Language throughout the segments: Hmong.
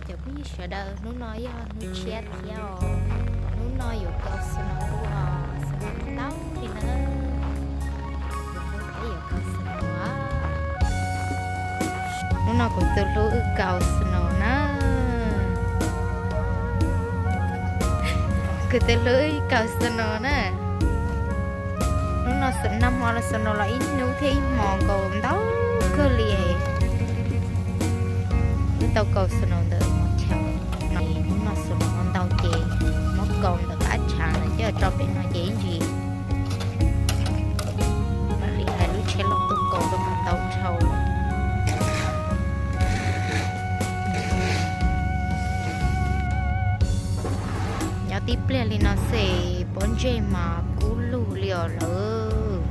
Cov phooj ywg sawv daws, hnub no yog hnub tshiab thiab os. Hnub no yuav kaus snow dua, snow ntau li na. Hnub no peb yuav kaus snow. Hnub no kuv tus hlub wb kaus snow na. Kuv tus hlub wb kaus snow na. Hnub no snow, nag hmo los snow los ib hnub thiab ib hmos nkaus ntau kawg li. Wb tau kaus snow ntawm hmo chaw no, hnub no snow ntau ces muab kaus ntawm qab tshav ntawd coj tso pem no ces ib ntsis mam li hais lub tsheb los tuaj kaus rau mas ntau dhau. Nyob tib pliag li no xwb pob ntseg mas kub lug li os lawm.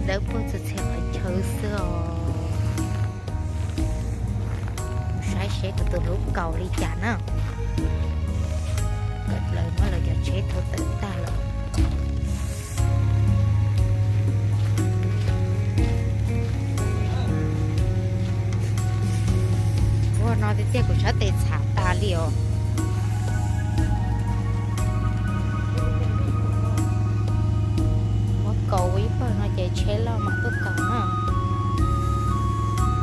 Dawb paug txhia txhia qhov chaw xwb os. Saib seb kuv tus hlub kaus li cas na. Kawm plaws muab lawv cov tsheb thauj tawm tag lawm. Ua no tiag tiag kuv sab tes txhav tas li os. Muab kaus ua ib pawg no ces tsheb loj mam tuaj kaus na.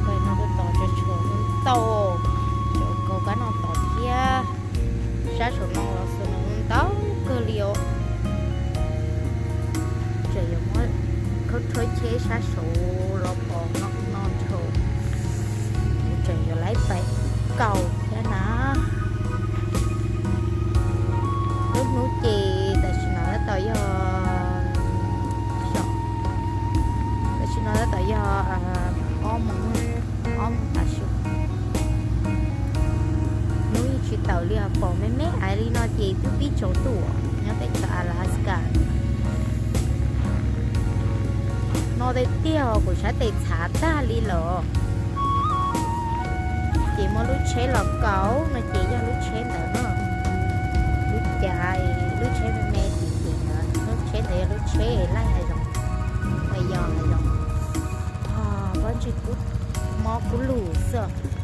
Pawg no tuaj tos tso tshuav ntau, tso kaus kab no tos thiab. Sab saum no los snow ntau kawg li os. Tseem yuav muab khawb khawb cheb sab saud los pos no no dhau. Tseem yuav laib pais kaus thiab na. Lub hnub ces tam sim no tab tom yog, tam sim no tab tom yog ob moos, ob moos tav su. Hnub yeej tsis tawm li os, pom me me aiv li no ces twb pib tsaus ntuj nyob teb chaws Alaska. No tiag tiag kuv sab tes txhav tag li lawm. Ces muab lub tsheb los kaus no ces yog lub tsheb ntawd no. Lub cav, lub tsheb me me tim tim ntawd, lub tsheb ntawd yog lub tsheb laij hav zoov, yog hav zoov. Pob ntseg kub, mob kub lug xwb.